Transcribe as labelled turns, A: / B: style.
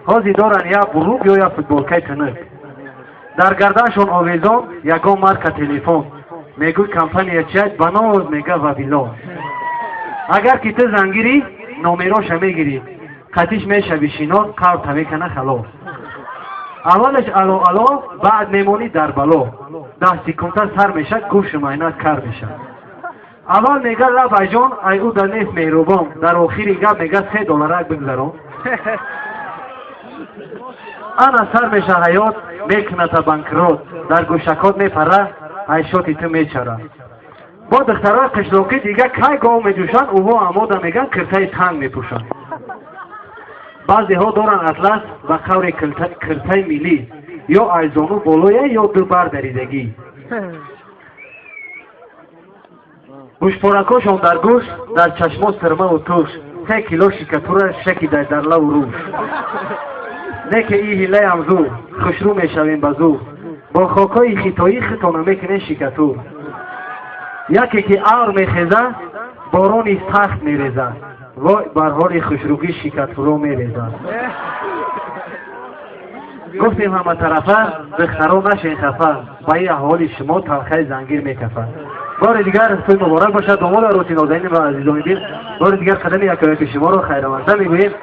A: Ҳозир доранд як бурук ё як футболкаи тинук. Дар гарданшон овезон ягон марка телефон. Мегӯй, компания чият, ба ноз мега Вавилон. Агар ки ту зангирӣ, номероша мегирӣ, қатиш мешави шинос, қаврта мекана, халос. Аввалаш ало, ало, баъд мемонӣ дар бало. 10 секунда сар мешад, гӯшу майнат кар мешад. Аввал мега лабайҷон, ай ӯ да нест меҳрубон, дар охири гап мега 3 долларак бигзарон. Ана сар меша ҳаёт, мекуната банкрот, дар гӯшакот мепара, айшоти ту мечара. Бо духтарои қишлоқӣ дига кай гов меҷӯшанд, ӯҳо амода меган, киртаи танг мепӯшанд. Баъзеҳо доранд атлас ба қаври киртаи миллӣ, ё айзону болоя, ё ду бар даридагӣ. Гӯшпоракошон дар гӯш, дар чашмо сирмаву туш, 3 кило шикатура шаки дар лаву рӯш. Не ки и ҳилаям зур, хушрӯ мешавем ба зур, бо хокҳои хитоӣ хитона мекунем шикатур. Яке ки авр мехеза, борони сахт мереза, вой бар ҳоли хушрӯгӣ, шикатуро мерезад. Гуфтем, ҳаматарафа духтаро нашен хафа, ба ин аҳволи шумо талхаи зангир мекафад. Бори дигар тӯй муборак бошад, домоду арӯси нозанин ва азизони дил. Бори дигар қадами якояки шуморо хайрамақдам мегӯем.